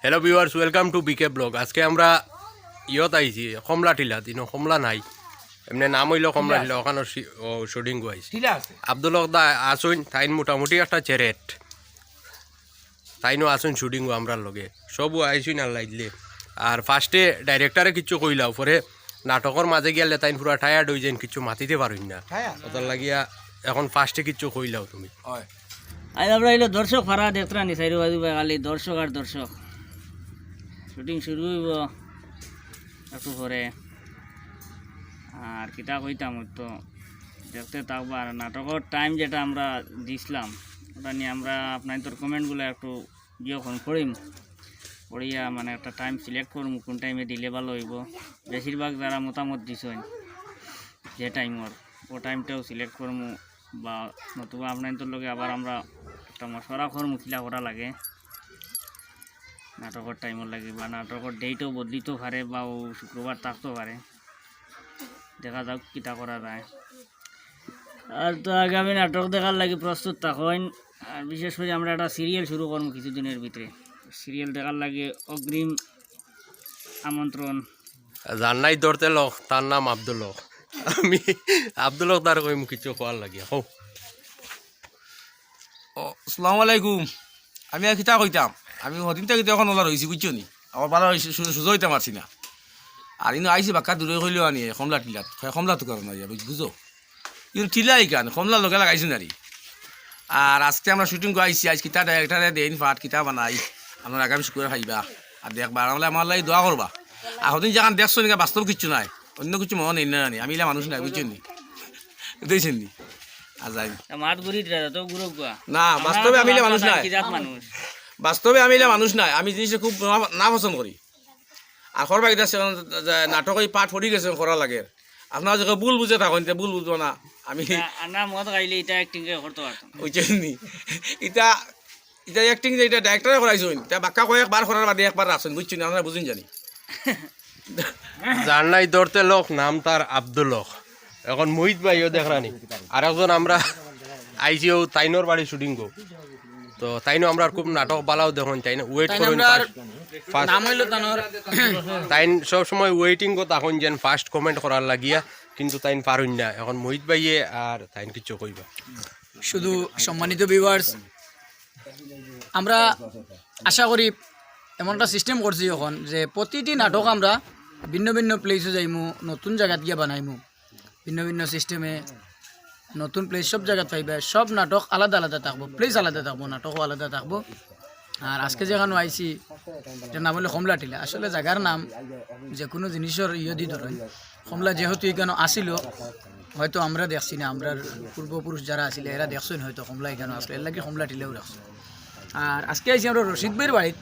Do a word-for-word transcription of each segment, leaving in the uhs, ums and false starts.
Hello viewers, welcome to B K vlog. আজকে আমরা ইয়ত আইছি, কমলা টিলাত, ইনো কমলা নাই, এমনে নাম অইলো কমলা টিলা, ওখানো শুটিং আইছি। আব্দুল হক দা আছইন, তাইন মোটামুটি একটা চেরেট, তাইনও আছইন শুটিংও আমরার লগে, সবও আইছইন আর লাইলে। আর ফার্স্টে ডাইরেক্টরে কিচ্ছু কইলাও, পরে নাটকর মাঝে গেলে তাইন পুরা টায়ার্ড অই যাইন, কিচ্ছু মাতিতে পারইন না। ওটার লাগিয়া এখন ফার্স্টে কিচ্ছু কইলাও তুমি। আজ আমরা অইলো দর্শক ফারা দেখতরা নি, চাইরো বাজু খালি দর্শক আর দর্শক। শুটিং শুরু অইবো একটু পরে। আর কিতা কইতাম, ওই তো দেখতে থাকবা। আর নাটকর টাইম যেটা আমরা দিছলাম, ওটা নিয়া আমরা আপনাইনতর কমেন্টগুলা একটু ইয়ে করমু, পড়িমু। পড়িয়া মানে একটা টাইম সিলেক্ট করমু, কোন টাইমে দিলে ভালো অইবো। বেশিরভাগ যারা মতামত দিছইন যে টাইমর, ও টাইমটাও সিলেক্ট করমু, বা নতুবা আপনাইনতর লগে আবার আমরা একটা মশওয়ারা করমু কিলা করা লাগে নাটকর টাইমর লাগি, বা নাটকর ডেটও বদলিতো পারে, বা ও শুক্রবার থাকতো পারে। দেখা যাউক কিতা করা যায়। আর তো আগামী নাটক দেখার লাগি প্রস্তুত থাকইন। আর বিশেষ করি আমরা একটা সিরিয়াল শুরু করমু কিছুদিনর ভিতরে। সিরিয়াল দেখার লাগি অগ্রিম আমন্ত্রণ। যার নাই ধরতে লোক, তার নাম আব্দুল হক। আমি আব্দুল হক দার কইমু কিছু কওয়ার লাগিয়া। কও। ও, আসসালামু আলাইকুম। আমি আর কিতা কইতাম, আমি হদিন থাকি তো এখন ওলা রইছি, বুঝছো নি? আমার বালা রইছে, সুজা, সুজা অইতাম পারছি না। আর ইনো আইছি বাক্কা দূরে কইলো আনি, কমলা টিলাত, কয় কমলা তো কারণ আইয়া, বুঝ-, বুঝো? ইনো টিলা ইখান, কমলা লগে লাগাইছি না রে। আর আজকে আমরা শুটিং করে আইছি, আইজ কিতা ডাইরেক্টরে দেইন পাঠ, কিতা বানাই, আপনারা আগামী শুক্রবার পাইবা। আর দেখবা, আর আমার লাগি দোয়া করবা। আর হদিন যেখান দেখছো নি, বাস্তব কিচ্ছু নাই, অন্য কিছু মনে নেই না জানি, আমি ইলা মানুষ নাই, বুঝছেন নি? বুঝছেন নি? আর যাই। তা মাত ঘুরি দিরা, তো ঘুরো গুয়া। না, আমরা বাস্তবে তো আমি ইলা আমরা মানুষ নাই। কি জাত মানুষ? বাস্তবে আমি ইলা মানুষ নাই, আমি জিনিসটা খুব না, না পছন্দ করি। আর করবা কিতা সেখানে যে নাটক ওই পাঠ পড়ি গেছে করা লাগে। আপনারা যখন ভুল বুঝে থাকেন, তে ভুল বুঝবো না। আমি এটা, আর না মদ খাইলে এটা অ্যাক্টিং কে করতে পারতো না। বুঝছেন নি? এটা, এটা অ্যাক্টিং যে এটা ডাইরেক্টরে করাইছেন, তা বাক্কা কয়েকবার করার বাদে একবার রাখছেন, বুঝছেন নি? আপনারা বুঝুন জানি। যার নাই ধরতে লোক, নাম তার আব্দুল হক। এখন মোহিত ভাইও দেখরানি। আর একজন আমরা আইসিও তাইনর বাড়ি শুটিং গো। তো তাইনও আমরা খুব নাটক বালাও দেখুন, তাইন ওয়েট তাইন করুন। আমরা ফার্স্ট, ফার্স্ট নাম হইলো তানর। তাইন সব সময় ওয়েটিং গো তখন যেন ফার্স্ট কমেন্ট করার লাগিয়া, কিন্তু তাইন পারুন না। এখন মোহিত ভাইয়ে আর তাইন কিচ্ছু কইবা। শুধু সম্মানিত ভিউয়ার্স, আমরা আশা করি এমন একটা সিস্টেম করছি এখন যে প্রতিটি নাটক আমরা ভিন্ন ভিন্ন প্লেসে যাইমু, নতুন জায়গাত গিয়া বানাইমু, ভিন্ন ভিন্ন সিস্টেমে নতুন প্লেস সব জায়গাত পাইবা। সব নাটক আলাদা আলাদা থাকবো, প্লেস আলাদা থাকবো, নাটকও আলাদা থাকবো। আর আজকে যেখানে আইছি, এটার নাম হলো কমলা টিলা। আসলে জায়গার নাম যে কোনো জিনিসের ইয়ে দি ধরেন, কমলা যেহেতু এখানে আসিল, হয়তো আমরা দেখছি না, আমরার পূর্বপুরুষ যারা আছিল এরা দেখছেন হয়তো কমলা এখানে আসলে, এর লাগি কমলা টিলাও রাখছে। আর আজকে আইছি আমরা রশিদ ভাইর বাড়িত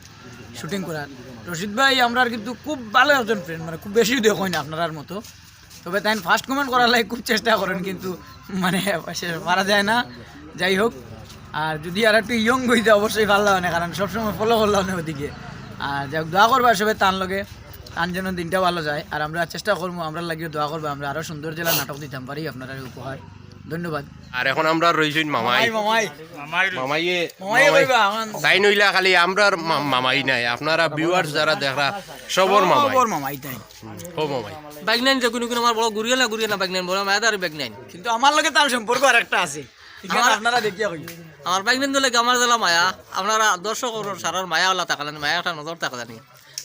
শুটিং করার। রশিদ ভাই আমরার কিন্তু খুব ভালো একজন ফ্রেন্ড, মানে খুব বেশি দেখইন আপনারার মতো, তবে তাইন ফার্স্ট কমেন্ট করার লাগি খুব চেষ্টা করেন, কিন্তু মানে সে পারা যায় না। যাই হোক, আর যদি আর একটু ইয়ং হইতে অবশ্যই ভালো লাগে, কারণ সবসময় ফলো করলাম না ওদিকে। আর যাই হোক, দোয়া করবা সবে তান লগে, তান যেন দিনটা ভালো যায়। আর আমরা চেষ্টা করবো, আমরার লাগিও দোয়া করবা, আমরা আরো সুন্দর জেলা নাটক দিতাম পারি আপনারারে উপহার। ধন্যবাদ। আর এখন আমরা রইছইন মামাই। মামাই, মামাই। মামাইয়ে, মামাই মামাই। কইবা, আমার তাই নইলা খালি আমরার মা-, মামাই নাই, আপনারা ভিউয়ার্স যারা দেখরা সবর মামাই। সবর মামাই তাই। হুম, ও মামাই। বাইক নাইন যে কোনো কোনো আমার বড় ঘুরিয়ে না, ঘুরিয়ে না বাইক নাইন, বড় মায়াদার বাইক নাইন। কিন্তু আমার লগে তার সম্পর্ক আর একটা আছে। এখানে আমার আপনারা দেখিয়া কই। আমার বাইক নাইন তো লাগে আমার জ্বালা মায়া, আপনারা দর্শক সারার মায়া ওলা তাকালেন, মায়া একটা নজর তাকালেন।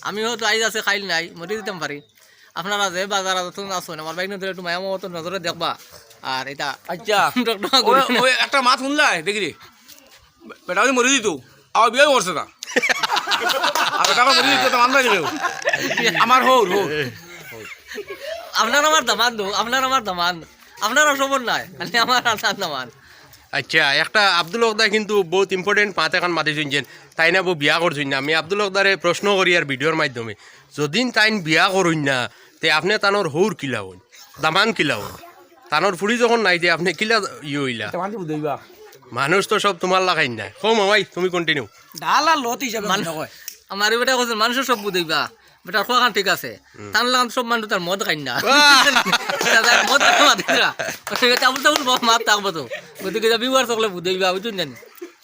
আমি হয়তো আইজ আছে, খাইল নাই, মরি দিতাম পারি। আপনারা যে বাজার যত আছেন, আমার বাইক নাইন ধরে একটু মায়া মতো নজরে দেখবা। আর এটা আচ্ছা। টকটকা ওই, করি না। ওই একটা মাত শুনলাই, দেখি রে। বেটা ওই মরি দিত, আবার বিয়ে করছে না। আর বেটা মরি দিত, তো আমরা দিলেও। আমার হৌর, হৌর। আপনার আমার দামান দো, আপনার আমার দামান। আপনারা সবর নাই, খালি আমার আর তার দামান। আচ্ছা, একটা আব্দুল হক দা কিন্তু বহুত ইম্পর্টেন্ট মাত এখন মাতিছইন যেন, তাইন আবু বিয়া করছইন না। আমি আব্দুল হক দারে প্রশ্ন করি আর ভিডিওর মাধ্যমে, যদিন তাইন বিয়া করইন না, তে আপনে তানর হৌর কিলা অইন, দামান কিলা অইন? তানর ফুড়ি যখন নাই, তে আপনে কিলা ইয়ে অইলা? এটা মানতে বুঝাইবা। মানুষ তো সব তোমার লাখাইন না। কও মামাই, তুমি কন্টিনিউ। ডাল আর লত হিসাবে মানুষ মনে হয়। আমার বেটা কইছে, মানুষের সব বুঝাইবা। বেটার খোয়া খান ঠিক আছে। হুম। তার লাগান সব মানুষ তার মদ খাইন না। আহ! তার মদ খাইন না, মাতিরা। ওই যে আবুল তাবুল ব-, মাত থাকবো তো। গতিকে যা ভিউয়ার সকলে বুঝাইবা, বুঝুন জানি।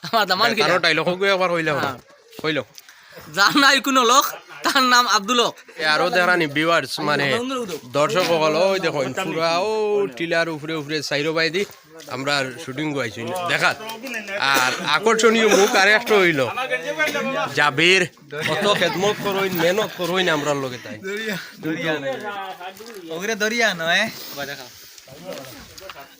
আমার দামান কি তারও না? ডায়লগ কই একবার কইলাম। হ্যাঁ। কইলো। যার নাই কোনো লোক, তার নাম আব্দুল হক। এ আরো দেখানি ভিউয়ার্স, মানে দর্শক অকল, ওই দেখইন পুরা ও টিলার উপরে উপরে চাইরো বায়দি আমরার শুটিং অইছে দেখাত। আর আকর্ষণীয় মুখ আর একটা অইলো জাবির, কত খেদমত করইন, মেহনত করইন আমরার লগে তাইন। ওগুরে দরিয়া নয়।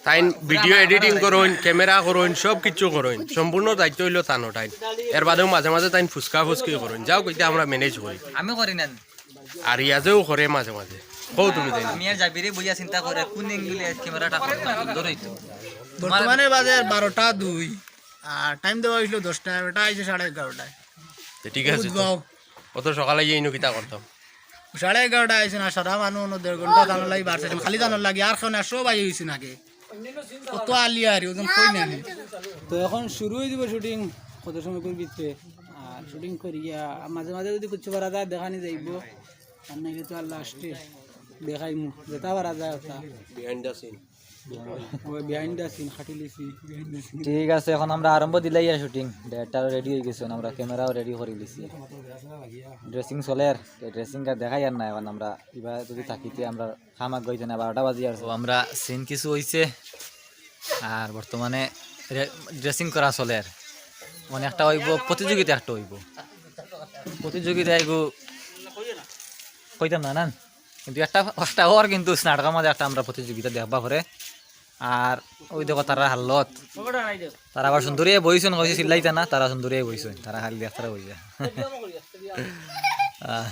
তাইন ভিডিও এডিটিং করইন, ক্যামেরা করইন, সব কিছু করইন, সম্পূর্ণ দায়িত্ব অইলো তান। তাইন এর বাদেও মাঝে মাঝে তাইন ফুসকা ফুসকি করইন, যাও কইতে আমরা ম্যানেজ করি। আমি করি না। আর ইয়াজেও করে মাঝে মাঝে। কও তুমি তাইন। আমি আর জাবিরে বইয়া চিন্তা করে কোন অ্যাঙ্গেলে ক্যামেরাটা করতাম, সুন্দর অইতো। বর্তমানে বাজে বারোটা দুই, আর টাইম দেওয়া অইছিল দশটায়, বেটা আইছে সাড়ে এগারোটায়। তে ঠিক আছে তো। বুঝবাও। অত সকালে গিয়া ইনো কিতা করতাম? সাড়ে এগারোটায় আইছে না, সারা মানু অনো দেড় ঘন্টা তানর লাগি বার চাইছে, খালি তানর লাগি, আর কেউ না, সব আই অইছে নাকি। কত আলি আর ওজন কই না। তো এখন শুরু অই দিব শুটিং কত সময় করি ভিতরে। আর শুটিং করিয়া মাঝে মাঝে যদি কিছু পারা যায় দেখানি যাইব, আর নাইলে তো আর লাস্টে দেখাইমু যেটা পারা যায় ওটা। Behind the scene. ওই বিহাইন্ড দ্য সিন খাটি লিছি। ঠিক আছে, এখন আমরা আরম্ভ দিলাইয়া শুটিং। ডাইরেক্টরও রেডি অই গেছইন, আমরা ক্যামেরাও রেডি করি লিছি। ড্রেসিং চলের, ড্রেসিং আর দেখাইয়ার না। এখন আমরা ইবা যদি থাকিতে আমরা খাম আগ অইতো না, বারোটা বাজি আর। তো আমরা সিন কিছু অইছে, আর বর্তমানে রে-, ড্রেসিং করা চলের। মানে একটা অইব প্রতিযোগিতা, একটা অইব প্রতিযোগিতা এগু কইতাম না, না, কিন্তু একটা, একটা অর কিন্তু নাটকর মাঝে একটা আমরা প্রতিযোগিতা দেখবা পরে। আর ওই দেখো তারার হালত, তারা আবার সুন্দরিয়ে বইছইন, কইছি চিল্লাইতা না, তারা সুন্দরিয়ে বইছইন, তারা খালি দেখতারা বইয়া। আহ,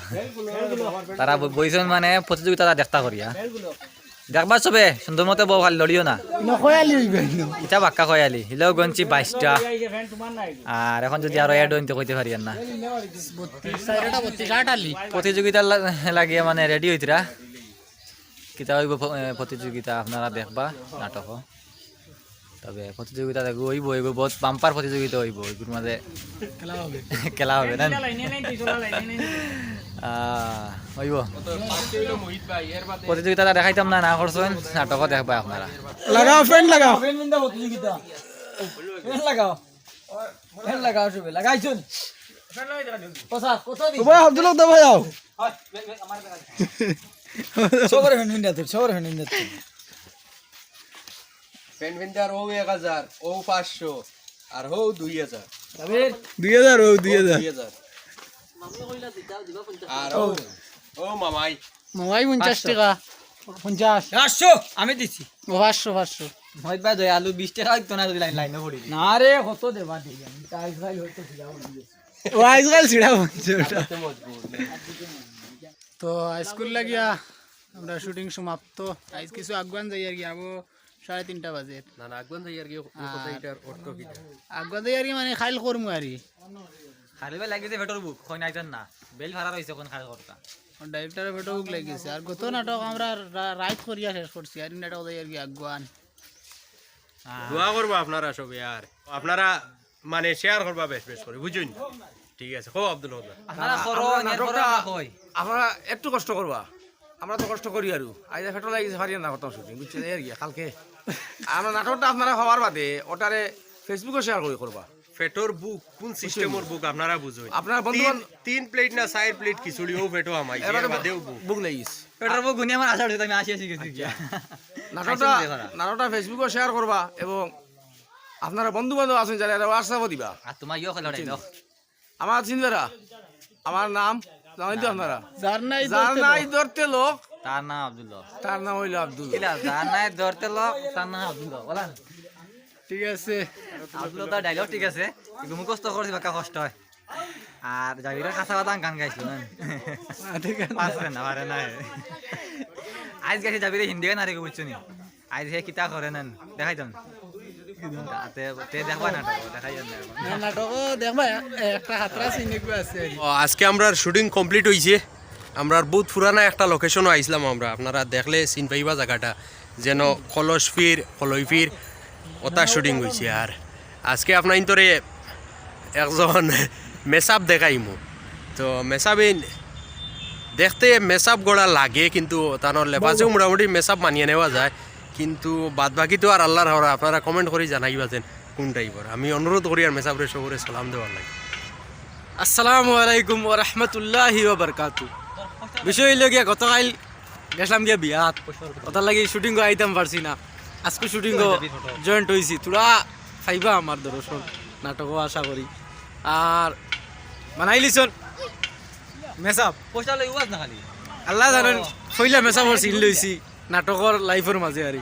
তারা ব-, বইছইন মানে প্রতিযোগিতা তারা দেখতা করিয়া। দেখবা সবে, সুন্দর মতো বও, খালি লড়িও না। ইনো কয়ালি অইবে ইনো। ইটা বাক্কা কয়ালি, হিলেও গনছি বাইশটা। আর এখন যদি আরো অ্যাড অইন তে কইতে পারি আর না। বত্রিশ, চাইরটা বত্রিশ, আট আলি। প্রতিযোগিতার লা-, লাগিয়া মানে রেডি অইতরা। কিতা অইব প-, এ, প্রতিযোগিতা আপনারা দেখবা নাটক। তবে প্রতিযোগিতা দেখো অইব, অইব, বহুত বাম্পার প্রতিযোগিতা অইব, অইগুর মাঝে খেলা হবে। খেলা হবে না? আহ, অইব। প্রতিযোগিতা দেখাইতাম না, না করছইন, নাটকও দেখবা আপনারা। লাগাও, ফ্যান লাগাও। ফ্যান বিন্দা প্রতিযোগিতা। ফ্যান লাগাও। ফ্যান লাগাও, সবে লাগাইছইন। কথা, কথা দি। ও ভাই, আব্দুল হক দা ভাই আও। সবর ফ্যান বিন্দা তোর, সবর ফ্যান বিন্দা তোর। ফ্যান ফিন্দার ও এক হাজার, ও পাঁচশো, আর হো দুই হাজার। দুই হাজার, ও দুই হাজার। দুই হাজার। আর ও, ও মামাই। মামাই পঞ্চাশ পাঁচশো। টাকা। পঞ্চাশ। পাঁচশো, আমি দিছি। ও পাঁচশো, পাঁচশো। মহিত ভাই দয়ালু, বিশ টাকা অইতো না যদি লাইন, লাইনে পড়ি। না রে, কত দেবা দেই আমি? তা আজকাল হয়তো ছিড়া পড়ি গেছে। ও আজকাল ছিড়া পড়ছে ওটা। তো আইজকুর লাগিয়া আমরা শুটিং সমাপ্ত। আইজ কিছু আগুয়ান যাইয়ার গি, আবো সাড়ে তিনটা বাজে। না, না, আগুয়ান যাইয়ার গি, ও কথা আর এটার অর্থ কিতা? আগুয়ান যাইয়ার গি মানে খাইল করমু আরি। খালি বা লাগিছে পেটর ভুক, কই নাইতেন না। বেল ফারা রইছে কোন খালি করতা। ডাইরেক্টরের পেটর ভুক লাগিছে। আর গত নাটক আমরা রা-, রাইত করিয়া শেষ করছি। আর নাটক যাইয়ার গি আগুয়ান। আহ। দোয়া করবো আপনারা সবে আর। আপনারা মানে শেয়ার করবা বেশ বেশ করি, বুঝছইন? ঠিক আছে, কও আব্দুল হক। আপনারা করো, আমরা এর পরে নাটকটা আমরা কই। আপনারা একটু কষ্ট করবা, আমরা তো কষ্ট করি আরু। আইজ পেটর লাগিছে, পারি না করতাম শুটিং, বুঝছইন? এর গিয়া কালকে আমরা নাটকটা আপনারা হওয়ার বাদে ওটারে Facebook-ও শেয়ার করি করবা। পেটর ভুক, কোন সিস্টেমর ভুক আপনারা বুঝছইন? আপনারা বন্ধু তিন, বান্ধব তিন প্লেট না চাইর প্লেট খিচুড়ি, ও পেটো হামাই, এর বাদেও ভুক। ভুক লাগিছে। পেটর ভুক হুনি আমার আশা উঠে, আমি আসি আসি গেছি গিয়া। নাটকটা, নাটকটা Facebook-ও শেয়ার করবা এবং আপনারা বন্ধু বান্ধব আছইন যারা, এরা WhatsApp-ও দিবা। আর তোমার ইয়ো খেলো ডাইলগ। আমার চিনবেরা, আমার নাম জানেন তো আপনারা? যার নাই যার ধরতে নাই লোক। ধরতে লোক, তার নাম আব্দুল হক। তার নাম অইলো আব্দুল হক। কিলা, যার নাই ধরতে লোক, তার নাম আব্দুল হক, বলেন? ঠিক আছে। আব্দুল হক তার ডাইলগ ঠিক আছে, কিন্তু মুখস্থ করছি বাক্কা কষ্ট হয়। আর জাবিরের কাঁচা বাদাম গান গাইছিল না? পারে না, পারে না। আইজ গাইছে জাবিরে হিন্দি গান আর এগু বুঝছো নি? আইজ হে কিতা করে নেন, দেখাইতাম। তে, তে দেখবা নাটক, দেখাই যান না এখন। না, নাটকও দেখবা, এ-, একটা হাতরা সিন এগু আছে আর কি। ও, আজকে আমরার শুটিং কমপ্লিট অইছে। আমরার বহুত পুরানা একটা লোকেশনও আইছলাম আমরা, আপনারা দেখলে চিন পাইবা জাগাটা, যেন কলস ফির, কলই ফির, ওটা শুটিং অইছে। আর আজকে আপনাইন্তরে একজন মেসাব দেখাইমু। তো মেসাবিন দেখতে মেসাব গড়া লাগে, কিন্তু তানর লেবাসেও মোটামুটি মেসাব মানিয়া নেওয়া যায়, কিন্তু বাদ বাকি তো আর আল্লার হাওলা। আপনারা comment করি জানাইবা যেন কোন টাইপর। আমি অনুরোধ করি আর মেসাবরে সবরে সালাম দেওয়ার লাগি। আসসালামু আলাইকুম ওয়া রাহমাতুল্লাহি ওয়া বারাকাতু। বিষয় অইলো গিয়া, গতকাইল গেছলাম গিয়া বিয়াত, ওটার লাগি শুটিং আইতাম পারছি না। আজকে শুটিং জয়েন্ট অইছি, তোরা পাইবা আমার দর্শন নাটকও আশা করি। আর বানাইলিছন মেসাব, পয়সা লই ওয়াজ না খালি। আল্লাহ জানইন, পয়লা মেসাবর সিন লইছি নাটকর লাইফর মাঝে। আর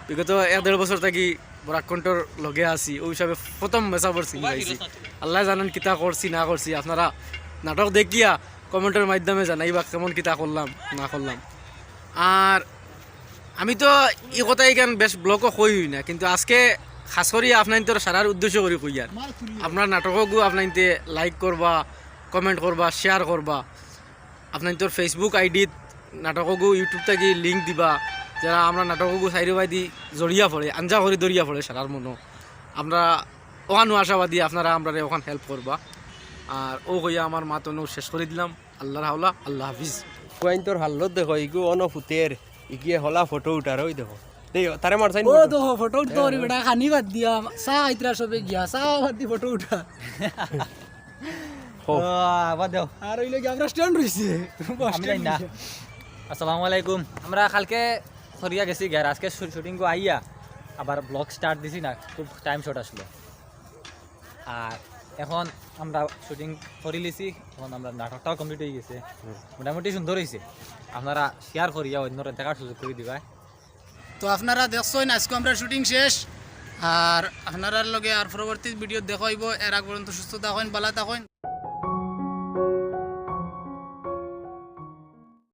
বিগত এক দেড় বছর থাকি বরাক কণ্ঠর লগে আছি, ওই হিসাবে প্রথম মেসাবর সিন পাইছি। আল্লাহ জানইন কিতা করছি না করছি, আপনারা নাটক দেখিয়া কমেন্টর মাধ্যমে জানাইবা কেমন কিতা করলাম না করলাম। আর আমি তো ই কথা ইখান বেশ ব্লগও কই অয় না, কিন্তু আজকে খাস করি আপনাইনতর সারার উদ্দেশ্য করি কইয়ার, আপনার নাটকগু আপনাইনতে লাইক করবা, কমেন্ট করবা, শেয়ার করবা, আপনাইনতর Facebook আইডিত নাটকগু YouTube থাকি লিংক দিবা, যারা আমরা নাটকগু চাইরোবায়দি জড়িয়া পড়ে, আঞ্জা করি ধরিয়া পড়ে সারার মনো। আমরা ওখানও আশাবাদী আপনারা আমরারে ওখান হেল্প করবা। আর ও কইয়া আমার মাতনও শেষ করি দিলাম। আল্লাহর হাওলা, আল্লাহ হাফিজ। কুয়াইন তোর হাল্লত দেখো, ইগু অনো ফুতের, ইগিয়ে হলা ফটো উঠার, ওই দেখো। দেই, তারে মারছাইন ও ফটো। দেখো, ফটো উঠতে পারি বেটা, খানি বাদ দিয়া, চা আইতরা সবে গিয়া, চা বাদ দি ফটো উঠা। হো। ও, আবার দেও। আর অইলো কি, আমরা স্ট্যান্ড রইছে। আমি জানি না। আসসালামু আলাইকুম। আমরা কালকে সরিয়া গেছি গিয়া, আজকে শু-, শুটিং কো আইয়া আবার ব্লগ স্টার্ট দিছি না, খুব টাইম শর্ট আসলো। আর এখন আমরা শুটিং করিলিছি, এখন আমরা নাটকটাও কমপ্লিট হয়ে গেছে, মোটামুটি সুন্দর হয়েছে। আপনারা শেয়ার করিয়া অন্যরে দেখার সুযোগ করে দিবা। তো আপনারা দেখছইন, আজকে আমরা শুটিং শেষ। আর আপনারার লগে আর পরবর্তী ভিডিও দেখা হইব। এর আগ পর্যন্ত সুস্থ থাকইন, ভালা থাকইন।